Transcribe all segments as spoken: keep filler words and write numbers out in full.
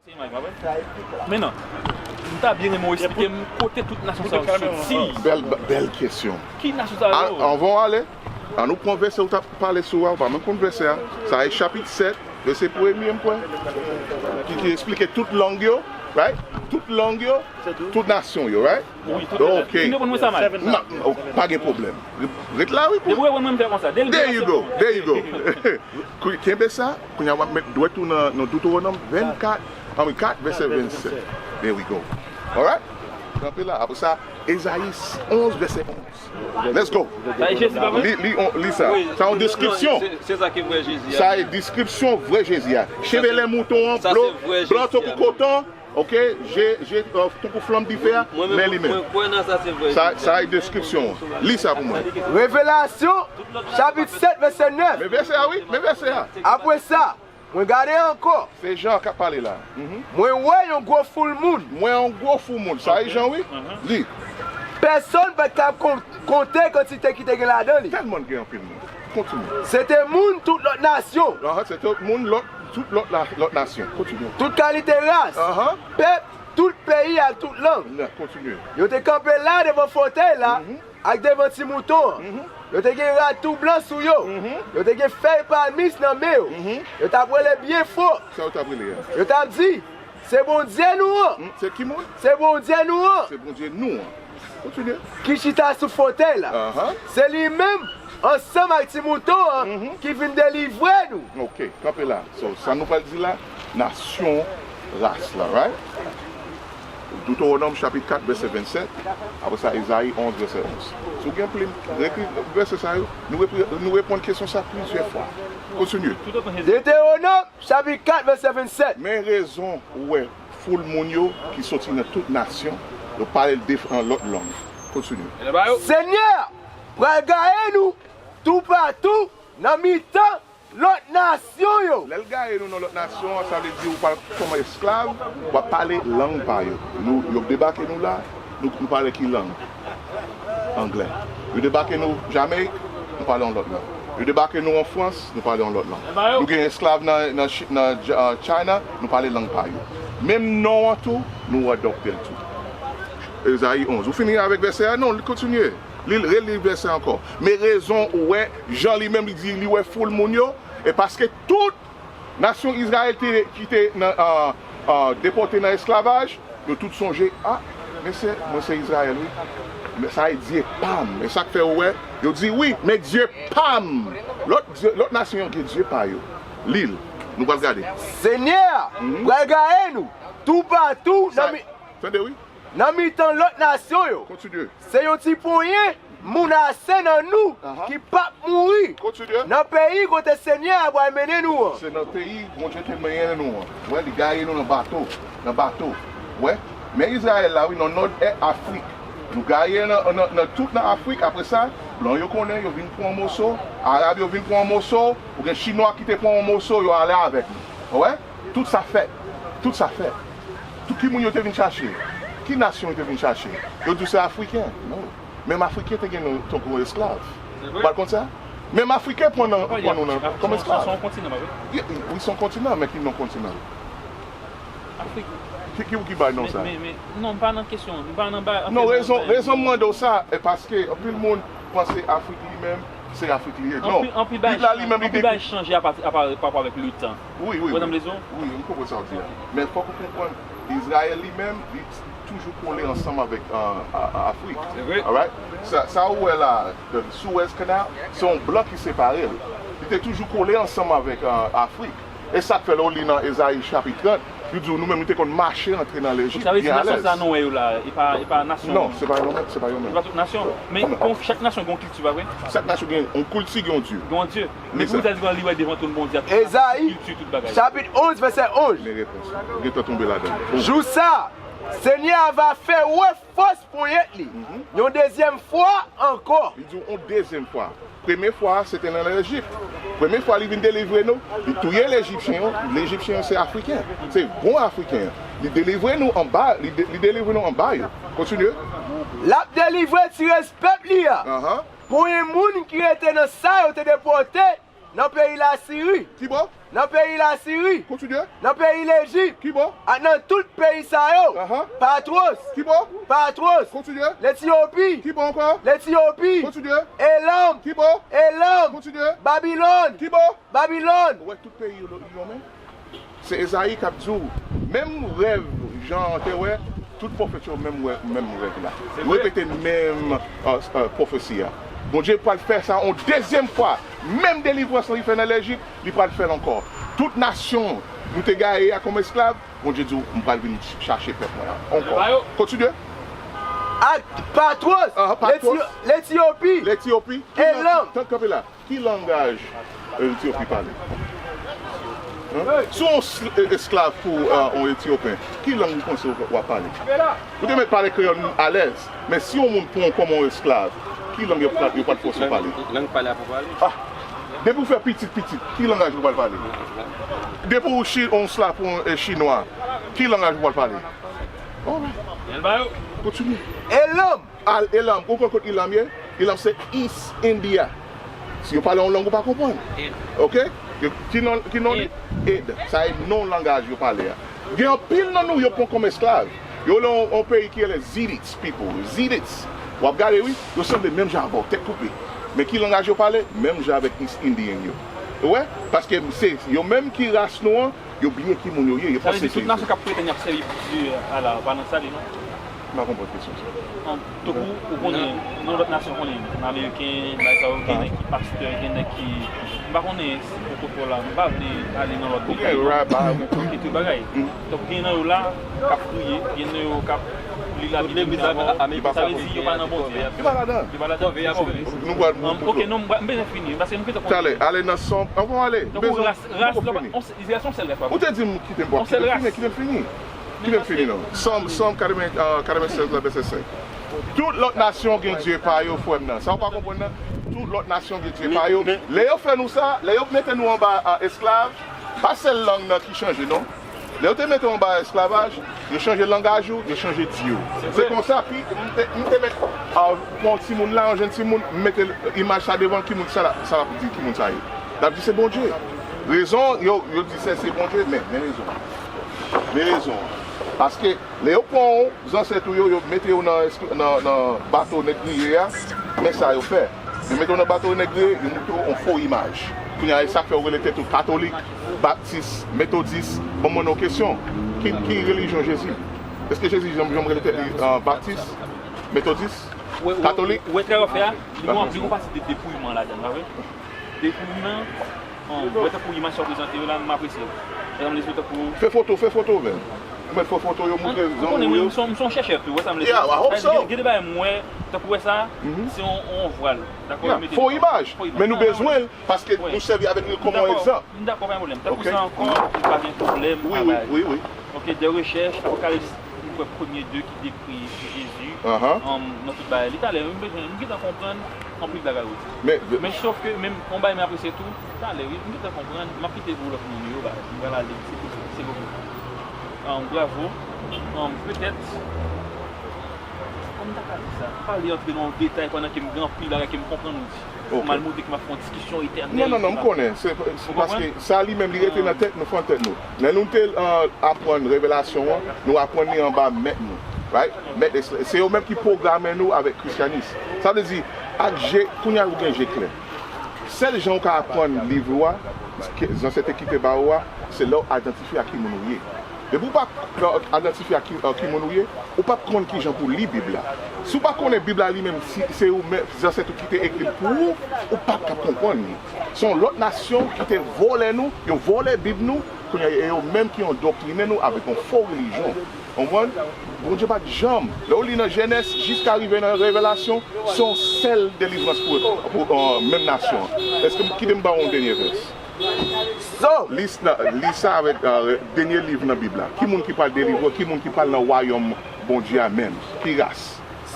Men non, m ta byen renmen w eksplike m kote tout nasyon sa yo soti. Bèl, bèl kesyon. Ki nasyon sa yo? Anvan w ale, an nou pran vèsè ou t ap pale sou a, ou pa menm konn vèsè a. Sa e chapit sèt, vèsè premye m kwè, ki, ki eksplike tout lang yo, right? Tout lang yo, tout nasyon yo, right? Ok. Vin reponn mwen sa mal. Ma- oh, pa gen pwoblèm. Ret la, wi. Depi w reponn mwen, m fè konsa. Deli There you go, there you go. Kenbe sa, kounye a w ap met dwèt ou nan, nan Doutewonòm vennkat, anmwe kat, vèsè vennsèt. There we go. Alright? Kanpe la. Apre sa, Ezayi onz, vèsè onz. Let's go. Sa e Jezi, pa vre? Li, li, on- li sa. Sa yon deskripsyon. Se sa ki vrè Jezi. Sa e deskripsyon vrè Jezi a. Cheve len mouton an, Sa se vrè Jezi blan tankou a. Koton, ok? Je, je, euh, tankou flanm dife a, men li menm. Mwen kwè nan sa, se vrè Sa, Jezi. Sa e deskripsyon an. Li sa pou mwen. Revelasyon, chapit sèt, vèsè nèf. Men vèsè a, wi. Men vèsè a. Apre sa, mwen gade ankò, Se Jan k ap pale la. mwen wè yon gwo foul moun. Mwen yon gwo foul moun. Sa e Jan, wi. Li. Pèsonn pa t kab kon- konte kantite ki te gen ladan li. Tèlman gen anpil moun. Kontinye. Se te moun tout lòt nasyon, Ahan, se tout moun lòt, tout lòt, la- lòt nasyon. Kontinye. tout kalite ras, Ahan. pèp, tout peyi ak tout lang. Nan, kontinye. Yo te kanpe la devan fotèy la ak devan ti mouton an. Yo te gen rad tou blan sou yo. Yo te gen fèy palmis nan men yo. Yo t ap rele byen fò. Sa yo t ap rele a. Yo t ap di, se Bondye nou an. Hmm, se ki moun? Se Bondye nou an. Se Bondye nou an. Kontinye. Ki chita sou fotèy la. Ahan. Se li menm, ansanm ak ti mouton an, ki vin delivre nou. Ok, kanpe la. So, sa nou pral di la, nasyon, ras la, right? Doutewonòm chapit kat, vèsè vennsèt. Apre sa, Ezayi onz, vèsè onz. Si w gen plim, ekri vèsè sa yo. Nou, repri- nou reponn kesyon sa plizyè fwa. Kontinye. Detewonòm, chapit kat, vèsè vennsèt. Men rezon ou wè foul moun yo ki soti nan tout nasyon, yo pale de an lòt lang. Kontinye. Senyè a pral gaye nou toupatou nan mitan lòt nasyon yo. Lè l gaye nou nan lòt nasyon, sa vle di ou pral kòm esklav, w ap pale lang pa yo. Nou, yo debake nou la, nou, nou pale ki lang? Anglè. Yo debake nou Jameyik, nou pale yon lòt lang. Yo debake nou an Frans, nou pale yon lòt lang. Nou gen esklav nan, nan, Chi- nan J- ah, China, nou pale lang pa yo. Menm non an tou, nou adopte l tou. Ezayi onz. Ou fini avèk vèsè a? Non, li kontinye. Li reli vèsè ankò. Men rezon ou wè, Jan li menm li di li wè foul moun yo, e paske tout nasyon Izrayèl te, ki te nan, ah, ah, depòte nan esklavaj, yo tout sonje, a, men se, mwen se Izrayèl, wi. Men sa e Dye pa m. E sa k fè ou wè, yo di, wi, men Dye pa m. Lòt, dye- lòt nasyon yo gen dye pa yo. Li l. Nou pral gade. Senyè a pral gaye nou toupatou nan mi- Tande, wi. nan mitan lòt nasyon yo. Kontinye. Se yon ti ponyen moun ase nan nou Aha. Ki p ap mouri Kontinye. nan peyi kote Senyè a pral mennen nou an. Se nan peyi Bondye te mennen nou an. Wè, li gaye nou nan bato. Nan bato. Wè. Men Izrayèl la, wi, nan nòd è Afrik. Nou gaye nan, nan, nan tout nan Afrik. Apre sa, blan yo konnen, yo vin pran yon moso. Arab yo vin pran yon moso. Ou gen Chinwa ki te pran yon moso, yo ale avèk nou. Wè. Tout sa fèt. Tout sa fèt. Tout ki moun yo te vin chache? Ki nasyon yo te vin chache? Yo di w se Afriken. Non. Menm Afriken te gen nou tankou esklav. Ou pa t konn sa? Menm Afriken pran nan, pran nou nan, kòm esklav. Se yon kontinan, pa vre? Wi, wi, se yon kontinan, men ki non kontinan? Afrik. Ki, ki, ki bay non sa? Men, men, non, m pa nan kesyon, m pa nan ba. Non, rezon, rezon m mande w sa, e paske anpil moun panse Afrik li menm, se Afrik li ye. Non. Anpil, anpil bagay, Bib la li menm li anpil bagay chanje apa, apa, pa rapò avèk letan. Wi, wi, Ou konprann wi. sa m vle di w? Wi, m konprann sa w di a. Men fòk ou konprann, Izrayèl li menm, li toujou kole ansanm avèk, euh, a- a- Afrik. Se vre. Alright? Sa, sa ou wè la, the Suez Canal, se yon blan ki separe l. Li te toujou kole ansanm avèk, euh, Afrik. E sa k fè lè w li nan Ezayi chapit trant, li di w nou menm nou te konn mache antre nan Lejip Sa vle di byen nasyon alèz. Sa nou wè yo la, e pa, e pa nasyon. Non, se pa yo menm, se pa yo Se menm. pa tout nasyon. Men kon chak nasyon gen yon kilti, pa vre? Chak nasyon gen yon kilti, gen yon dye. Gen yon dye. Men Listen. pou sa di kon li wè devan twòn Bondye ak Ezayi, kilti tout bagay. Chapit onz, vèsè onz. Men repons. Ou gen tan tonbe ladan. Jou sa, Senyè a va fè wè fòs ponyèt li yon dezyèm fwa ankò. Li di w yon dezyèm fwa. Premye fwa a, se te nan Lejip. Premye fwa li vin delivre nou, li touye Lejipsyen yo. Lejipsyen yo se Afriken. Se bon Afriken yo. Li delivre nou anba, li, de, li delivre nou anba yo. Kontinye. L ap delivre ti rès pèp li a. Ahan. Konbyen moun ki rete nan sa yo te depòte Nan peyi Lasiri. Ki bò? Nan peyi Lasiri. Kontinye. Nan peyi Lejip. Ki bò? Ak nan tout peyi sa yo. Aha. Patwos. Ki bò? Patwos. Kontinye. Letiyopi. Ki bò ankò? Letiyopi. Kontinye. Elam. Ki bò? Elam. Kontinye. Babilòn. Ki bò? Babilòn. Ou wè tout peyi yo, yo nonmen? Se Ezayi k ap di w, menm rèv Jan an te wè, tout pwofèt yo menm wè menm rèv la. Yo repete menm, euh, euh, pwofesi a. Bondye pral fè sa yon dezyèm fwa. Menm delivrans lan li fè nan Lejip, li pral fè l ankò. Tout nasyon nou te gaye a kòm esklav, Bondye di w, m pral vin chache pèp mwen an ankò. Kontinye. Ak Patwos, Aha, Patwos. Letiyo-, Letiyopi, Letiyopi, Elam. Tann kanpe la. Ki langaj Etyopi pale? Hein? Si w yon sl- e- esklav pou euh, yon Etyopen, ki lang ou panse w w ap pale? Ou te mèt pale kreyòl alèz, men si yon moun pran w kòm yon esklav, ki lang yo pral yo pral fòse w pale? Lang pale a pou pale. Ah, depi w fè pitit pitit, ki langaj ou pral pale? Depi w chi- yon esklav pou yon e, chinwa, ki langaj ou pral pale? Alright. Kontinye. Elam. Al Elam, ou konn kot Elam ye? Elam se East India. Si yo pale yon lang ou pa konprann. Oke? Yo, ki non, ki non li? Ed. Sa e non langaj yo pale a. Gen anpil nan nou yo pran kòm esklav. Yo nan yon, yon peyi ki rele Zidits people. Zidits. W ap gade wi, yo sanble menm jan avè w, tèt koupe. Men ki langaj yo pale? Menm jan avèk East Indian yo. Ou wè? Paske se yo menm ki ras nou an, yo bliye ki moun yo ye, yo panse se. Sa vle di tout nasyon k ap pretèn y ap sèvi Bondye a la, pa nan sali non. M pa konprann kesyon sa. An, tankou ou konnen, nan lòt nasyon konnen, nan Ameriken, bagay sa yo, gen nèg ki pastè, gen nèg ki, m pa konnen si pwotokòl la, m pa vle ale nan lòt detay non. Ou gen rabbi, ou gen tout bagay. Tankou gen nan yo la, k ap priye, gen nan yo k ap li Labib depi avan. Sa vle di yo pa nan Bondye. Yo pa ladan. Yo pa ladan. Nou pral, ok, non, m bezwen fini, paske nou gentan konn. Talè, ale nan Sòm, anvan ale. Tankou ras, ras la, on, se yon sèl ras. Ou te di m kite m, bon, kite m fini, kite m fini. Kite m fini non. Sòm, Sòm katreven, euh, katreven sèz la, vèsè senk. Tout lòt nasyon gen dye pa yo, frè m nan. Sa w pa konprann nan? Tout lòt nasyon gen dye pa yo. Lè yo fè nou sa, lè yo mete nou anba, euh, esklav, pa sèl lang nan ki chanje non. Lè yo te mete w anba esklavaj, yo chanje langaj ou, yo chanje dye w. Se konsa, pi, m te, m te mèt, ah, pran yon timoun la, yon jèn timoun, m mete l, imaj sa devan l, ki moun sa la, sa l ap di, ki moun sa ye. L ap di se Bondye. Rezon, yo, yo di se, se Bondye, men, men rezon an. Men rezon an. Paske, lè yo pran w, zansèt ou yo, yo mete yo nan, nan, nan bato negriye a, men sa yo fè. Yo mete w nan bato negriye, yo mete w yon fo imaj. Kounye a, e sa k fè w rele tèt ou katolik, baptis, metodis. Bon, mwen yon kesyon. Ki, ki relijyon Jezi? Èske Jezi janm, janm rele tèt li, euh, baptis, metodis, katolik? Ou wè travay w ap fè a, li gon, li gon pati de depouyman ladan l, pa vre? Depouyman, bon, ou wè tankou imaj sa w prezante yo la, m apresye l. Sa vle di tankou. Fè foto, fè foto, men. Ou mèt fè foto, yo montre zanmi w yo. M se yon, m se yon chèchè tou, ou wè sa m vle di? Yeah, I hope so. Gen, gen de bagay m wè, tankou wè sa, se yon, yon vwal. Dakò, yo mete fo imaj. Men nou bezwen l, paske nou sèvi avèk li kòm yon egzanp. M dakò, pa gen pwoblèm. Tankou sa ankò, m pa gen pwoblèm avè l. Wi, wi, wi. Ok, de rechèch, Apokalipsis, m kwè premye de ki dekri Jezi, um, nan tout bagay li. Talè, m bezwen, m gentan konprann anpil bagay ou di. Men, men sof ke, menm, yon bagay m apresye tou, talè, wi, m gentan konprann, m ap kite pou lòt moun yo, bagay, m pral ale, se pou, se pou. Um, bravo. Um, petèt, kòman m ta ka di sa? Pa vle antre nan yon detay pandan ke m gen anpil bagay ke m konprann ou di. Ok. Pou m al montre ke m ap fè yon diskisyon etènèl. Non, non, non, m konnen. Se, se paske sa li menm li rete nan tèt nou, fon tèt nou. Lè nou te, euh, aprann revelasyon an, nou aprann li anba mèt nou. Right? Mèt, se yo menm ki pwograme nou avèk kristyanis. Sa vle di, ak je, kounye a ou gen je klè. Sèl jan ou ka aprann liv ou a, ke zansèt te kite ba ou a, se lè w idantifye a ki moun ou ye. Depi w pa idantifye a ki, a ki moun ou ye, ou p ap konn ki jan pou li Bib la. Si w pa konnen Bib la li menm, si se ou menm, zansèt ou ki te ekri l pou ou, ou p ap ka konprann li. Se yon lòt nasyon ki te vòlè nou, yo vòlè Bib nou, kounye a, e yo menm ki endoktrine nou avèk yon fo relijyon. Konprann? Bondye pa t janm, lè w li nan Jenèz jiska rive nan Revelasyon, se yon sèl delivrans pou, pou, euh, menm nasyon an. Èske m, kite m ba w yon dènye vès? Sòm. Li s-, nan, li sa avèk, euh, dènye liv nan Bib la. Ki moun ki pral delivre w? Ki moun ki pral nan wayòm Bondye a menm? Ki ras?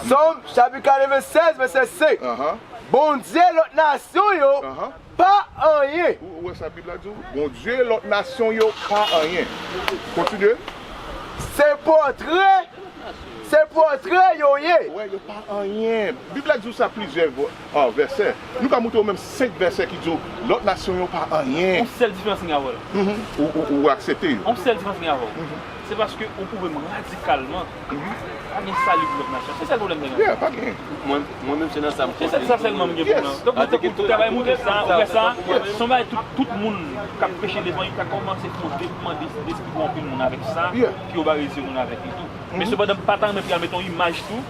Sòm, chapit katreven sèz, vèsè senk. Ahan. Bondye lòt nasyon yo, ahan, pa anyen. Ou, ou wè sa Bib la di w? Bondye lòt nasyon yo pa anyen. Kontinye. Se pòtrè Se pòtre yo ye. Wè, yo pa anyen. Bib la di w sa plizyè vè- ah, vèsè. Nou ka montre w menm senk vèsè ki di w lòt nasyon yo pa anyen. Yon sèl diferans gen avè w. Mhm. Ou, ou, ou aksepte yo. Yon sèl diferans gen avè w. Mhm. Se paske ou pwouve m radikalman pa gen sali pou lòt nasyon. Se sèl pwoblèm mwen gen. Yeah, pa gen. Mwen, mwen menm se nan sa m Se sèl, sa sèlman m gen pou mwen. Donk, mwen tankou travay montre sa, ou wè sa, se yon bagay tout, tout moun k ap preche devan yo ka kòmanse fè yon devlopman de- despri pou anpil moun avèk sa, pou yo bare zye moun avèk li tou. Men sepandan, m pa ta renmen pou y al mete yon imaj tou.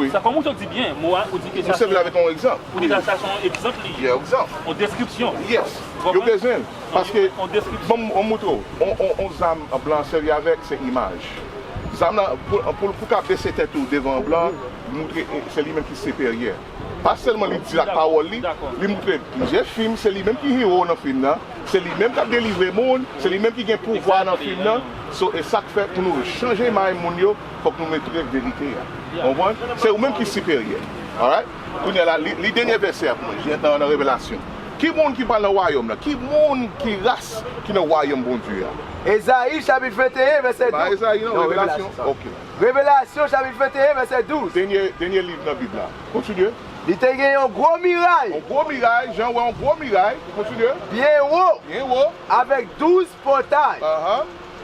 Sa kòm ou di byen, mo a, ou di ke sa se yon egzanp. Ou di sa, sa se yon egzanp li ye. Yon deskripsyon. Yes. Yo bezwen l. Paske, ban m montre w, on, on, on zam blan sèvi avèk, se imaj. Zam nan, pou, pou, pou ka bese tèt ou devan blan, montre, eh, se li menm ki siperyè. Pa sèlman li di l ak pawòl li, li montre plizyè fim, se li menm ki hiwo nan fim nan, se li menm k ap delivre moun, se li menm ki gen pouvwa nan fim nan. So, e sa k fè pou nou chanje may moun yo, fòk nou montre verite a. Ou konprann? Se ou menm ki siperyè. Alright? Kounye a la, li, li dènye vèsè a pou mwen, nan, nan Revelasyon. Ki moun ki pral nan wayòm nan? Ki moun, ki ras ki nan wayòm Bondye a? Ezayi chapit venteyen, vèsè douz. Pa Ezayi, non, Revelasyon. Ok. Revelasyon chapit venteyen, vèsè douz. Dènye, dènye liv nan Bib la. Kontinye. Li te gen yon gwo miray. Yon gwo miray, Jan wè yon gwo miray. Kontinye. Byen wo. Byen wo. Avèk douz pòtay.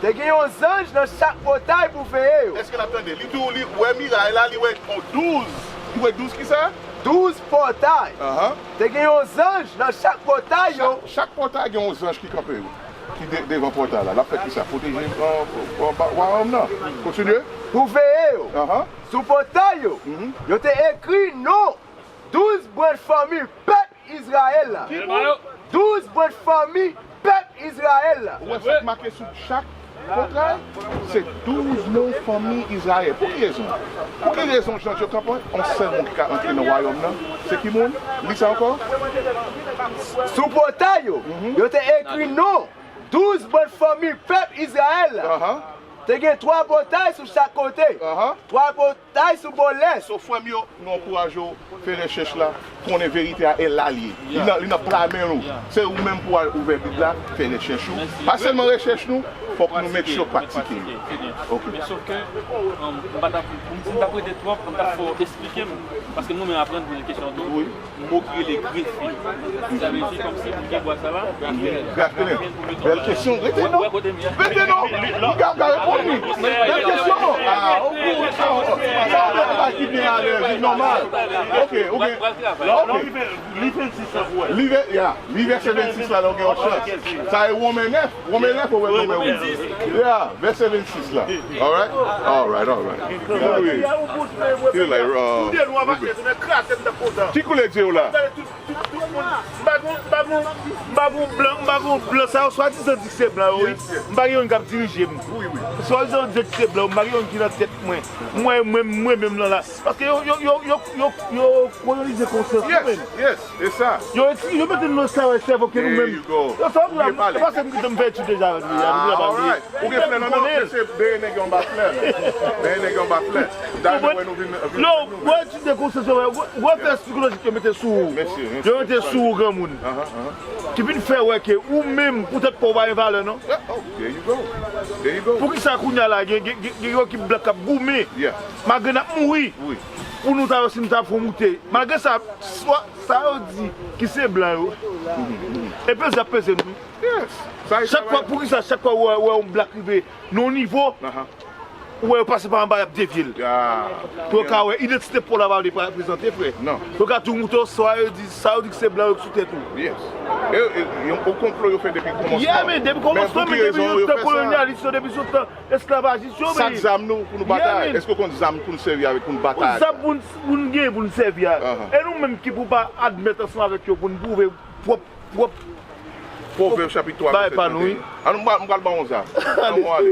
Te gen yon zanj nan chak pòtay pou veye yo. Èske n ap tande? Li di w li wè miray la, li wè yon douz. Li wè douz kisa? Douz pòtay. Te gen yon zanj nan chak pòtay yo. Chak, chak pòtay gen yon zanj ki kanpe yo, ki de- devan pòtay la. L ap fè kisa? Pwoteje, euh, euh, wayòm nan. Kontinye. Pou veye yo. Sou pòtay yo, yo te ekri non douz branch fanmi pèp Izrayèl la. Ki moun? Douz branch fanmi pèp Izrayèl la. Ou wè sa k make sou chak pòtay? Se douz non fanmi Izrayèl. Pou ki rezon? Pou ki rezon zanj yo kanpe? Yon sèl moun ki ka antre nan wayòm nan. Se ki moun? Li sa ankò? Sou pòtay yo, yo te ekri non douz branch fanmi pèp Izrayèl la. Te gen twa pòtay sou chak kote. Twa pòtay sou bò lès. So, frè m yo, nou ankouraje w fè rechèch la, konnen verite a e la l ye. Li nan, li nan pla men nou. Se ou menm pou al ouvè Bib la, fè rechèch ou. Pa sèlman rechèch nou, fòk nou make sure pratike. Ok. Men sof ke, um, m pa t ap, pou m, si m t ap rete twòp, m t ap fè w eksplike m. Paske nou menm aprann poze kesyon tou. Mo ki rele grefe. Sa vle di kòmsi pou gen bwa sa la. Grafflin. Bèl kesyon. Rete non. Rete non. Li ka, ka reponn li. Bèl kesyon. Ah, ok. Sa, sa, sa, sa, ki byen alèz, li nòmal. Ok, ok. Ok. Li vennsis la pou wè. Li vè-, ya. Li vèsè vennsis la, donk, gen yon chans. Sa e Women nèf. Women nèf ou wè Women uit? Yeah, vèsè vennsis la. Alright? Alright, alright. Ki koulè, uh, Ruben? Ki koulè je w la? M pa gon, m pa gon, m pa gon blan, m pa gon blan sa yo swadizan di se blan yo, wi. M pa gen youn k ap dirije m. Swadizan di se blan yo, m pa gen youn ki nan tèt mwen. Mwen, mwen, mwen menm nan la. Paske yo, yo, yo, yo, yo, yo kolonize konsyans nou menm. Yes, yes, e sa. Yo eti-, yo mete nou nan esklavaj sèvo ke nou menm. Yo sa, yo la, se paske m kite m fè etid deja avèk li, avèk li la, pa bliye. Ou gen flè nan men w, se benyen nèg yo anba flè. Benyen nèg yo anba flè. Dayè, nou wè nou vin, vin. Yo, wè etid de konsyans yo, wè, wè fè sikolojik yo mete sou ou. Yo mete sou ou, granmoun. Ki vin fè wè ke ou menm, poutèt pa w pa gen valè, non? There you go. There you go. Poukisa kounye a la, gen, gen, gen, gen yon ekip blan k ap goumen, malgre n ap mouri, pou nou ta yo, si nou ta fè yon moute. Malgre sa, swa, sa yo di ki se blan yo. E peze y ap peze nou. Chak fwa, poukisa chak fwa ou wè, ou wè yon black rive nan yon nivo, ou wè yo pase pa anba, y ap devye l. Pou yo ka wè idantite pa w la pa reprezante, frè. Pou yo ka tou moute w, sa yo di, sa yo di ki se blan yo ki sou tèt ou. Yes. E, e, yon, yon konplo yo fè depi kòmansman. Yeah, men depi kòmansman, men depi sou tan kolonyalis yo, depi sou tan esklavajis yo, men. Sa k zam nou pou nou batay? Èske w konn zam pou n sèvi avèk pou n batay? Zam pou n, pou n gen, pou n sèvi a. E nou menm ki pou pa admèt ansanm avèk yo, pou n pwouve pwòp, pwòp Pwovèb chapit twa, vèsè trannteyen. An nou, m pral ba w yon zam. An nou ale.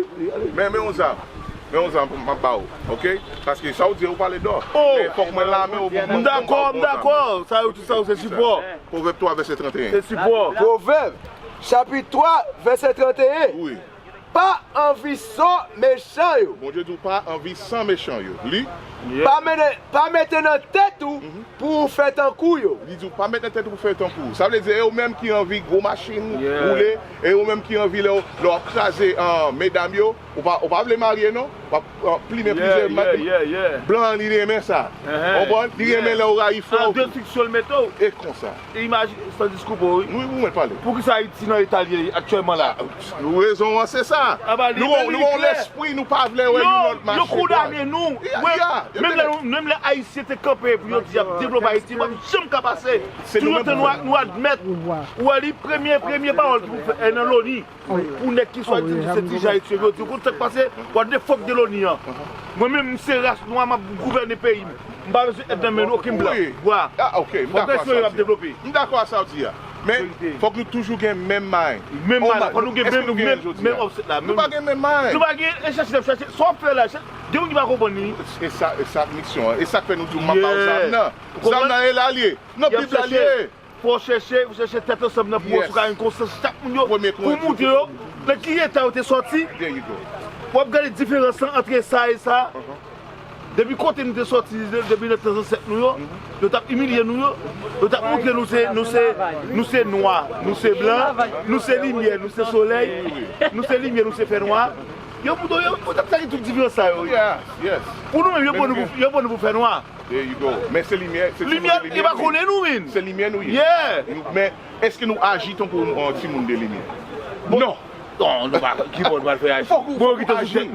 Men, men yon zam. Men yon zam, m ap ba w. Ok? Paske sa w di, ou pale dò. Men fòk mwen lame w pou mwen. M dakò, m dakò. Sa yo, tout sa yo, se sipò. Pwovèb twa, vèsè trannteyen. Se sipò. Pwovèb, chapit twa, vèsè trannteyen. Wi. Pa anvi san mechan yo. Bondye di w pa anvi san mechan yo. Li, Pa mete, pa mete nan tèt ou pou w fè tankou yo. Li di w pa met nan tèt ou pou fè tankou. Sa vle di, e ou menm ki anvi gwo machin woule, e ou menm ki anvi lè w, lè w ap kraze an, medam yo, ou pa, ou pa vle marye non, w ap an, plimen plizyè blan, li renmen sa. Konprann? Li renmen lè w rayi frè w. An de fiksyon l mete w. E konsa. Imajine, san diskou pou wi. Wi, ou mèt pale. Poukisa Ayiti nan eta l ye aktyèlman la? Rezon an se sa. Nou, nou gen yon lespri, nou pa vle wè youn lòt mache. Yo kondane nou. Menm lè, menm lè Ayisyen te kanpe pou yo di y ap devlope Ayiti, pa janm ka pase. Toujou nou, nou admèt. Ou wè li, premye, premye pawòl ki pou fè nan loni. Pou nèg ki swadizan se ti jan etye yo, di w konn sa k pase, what the fuck de loni an. Mwen menm, m se ras nwa, m ap gouvène peyi m. M pa bezwen èd nan men okenn blan. Vwa. Fòk Ayisyen yo ap devlope. M dakò a sa w di a. Men, fòk nou toujou gen menm may. Menm may la, fòk nou gen menm, menm, menm offset la. Nou pa gen menm may. Nou pa gen, e chache, chache, sa w ap fè la, gen moun ki pa konprann li. E sa, e sa k misyon an. E sa k fè nou di w m ap ba w zam nan. Zam nan e la l ye. Nan Bib la l ye. Fò w chèche, fò w chèche tèt ansanm nan pou w, si w ka gen konsyans chak moun yo, pou w montre yo nan ki eta yo te sòti. W ap gade diferans lan ant sa e sa. Depi kote nou te sòti, depi nan tan zansèt nou yo, yo t ap imilye nou yo, yo t ap montre nou se, nou se, nou se nwa, nou se blan, nou se limyè, nou se solèy, nou se limyè, nou se fènwa. Yo montre yo, yo t ap fè tout diferans sa yo. Pou nou menm, yo pran nou pou, yo pran nou pou fènwa. There you go. Men se limyè, se timoun de limyè nou ye. Se limyè nou ye. Men, èske nou aji tankou yon timoun de limyè? Non. Non, nou pa, ki bò nou pral fè aji? Fòk ou, fòk ou aji.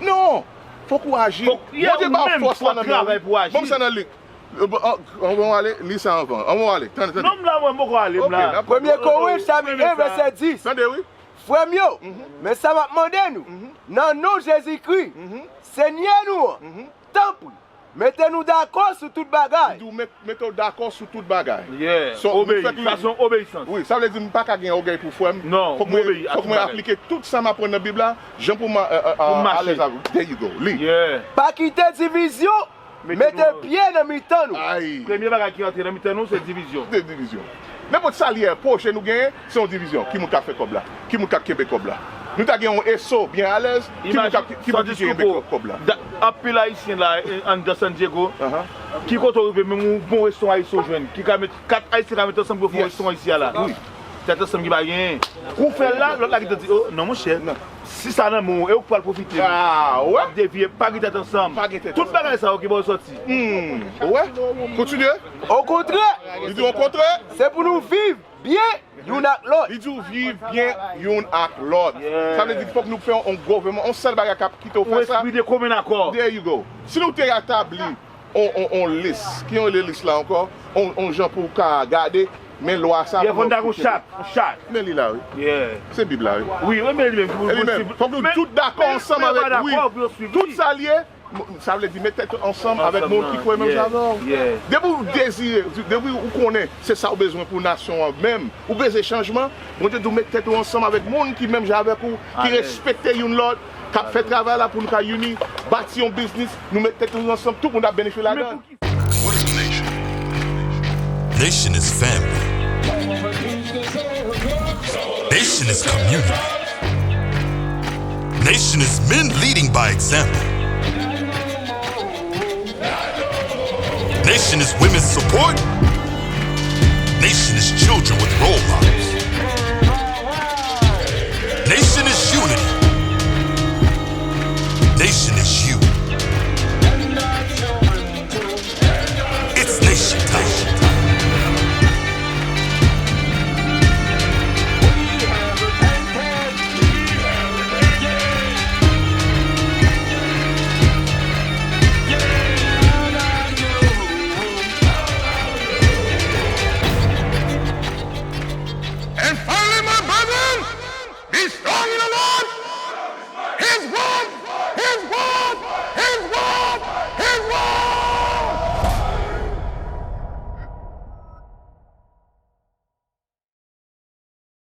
Non. Fòk ou aji. Bondye ba w fòs la nan men w. Ban m sa nan lik. Anvan w ale, li sa anvan. Anvan w ale. Tande, tande. Non, m la, mwen, m poko ale, m la. Premye Korent, chapit en, vèsè dis. Tande, wi. Frè m yo, men sa m ap mande nou, nan non Jezikri, Senyè nou an, tanpri, mete nou dakò sou tout bagay. Li di w met, mete w dakò sou tout bagay. Yeah. So, nou fèk li. Sa se yon obeyisans. Wi, sa vle di m pa ka gen ògèy pou frè m. Non, fòk mwen, fòk mwen aplike tout sa m aprann nan Bib la, jan pou m, euh, euh, alèz avè w. There you go. Li. Yeah. Pa kite divizyon mete pye nan mitan nou. Premye bagay ki rantre nan mitan nou, se divizyon. Se divizyon. Nenpòt sa l ye, pwojè nou genyen, se yon divizyon. Ki moun k ap fè kòb la? Ki moun k ap kenbe kòb la? Nou ta gen yon eso byen alèz, ki moun k ap, ki moun ki kenbe kòb la? Anpil Ayisyen la, eh, anndan San Diego, ki kote w rive, menm yon bon restoran ayisyen w jwenn, ki ka met, kat Ayisyen ka met ansanm pou yo fè yon restoran isi a la. Wi. Tèt ansanm ki pa genyen. Kou fè l la, lòt la gentan di, oh, non, monchè. Si sa nan men w, e ou k pral pwofite. Ah, w ap devye, pa gen tèt ansanm. Tout bagay sa yo ki ba w sòti. Hmm. Ou wè? Kontinye. Okontrè. Li di okontrè. Se pou nou viv byen youn ak lòt. Li di w viv byen youn ak lòt. Sa vle di fòk nou fè yon gouvènman, yon sèl bagay k ap kite w fè sa. Yon espri de komen akò. There you go. Si nou te etabli on, on, on lis. Ki yon lis la ankò? On, on jan pou w ka gade, men lwa sa pou nou fouke. Fò n ta gon chat, on chat. Men li la, wi. Se Bib la, wi. Wi, wi, men li menm. E li menm. Fòk nou tout dakò ansanm avèk, wi. Tout sa l ye, m-, sa vle di met tèt ansanm avèk moun ki kwè menm jan avè w. Depi w dezire, depi w konnen se sa w bezwen pou nasyon an menm, ou bezwen chanjman, Bondye di w met tèt ou ansanm avèk moun ki menm jan avèk ou, ki respekte youn lòt, k ap fè travay la pou nou ka ini, bati yon biznis, nou met tèt nou ansanm, tout moun ap benefisye ladan l. What is a nation? Nation is family. Nation is community. Nation is men leading by example. Nation is women's support. Nation is children with role models. Nation is unity.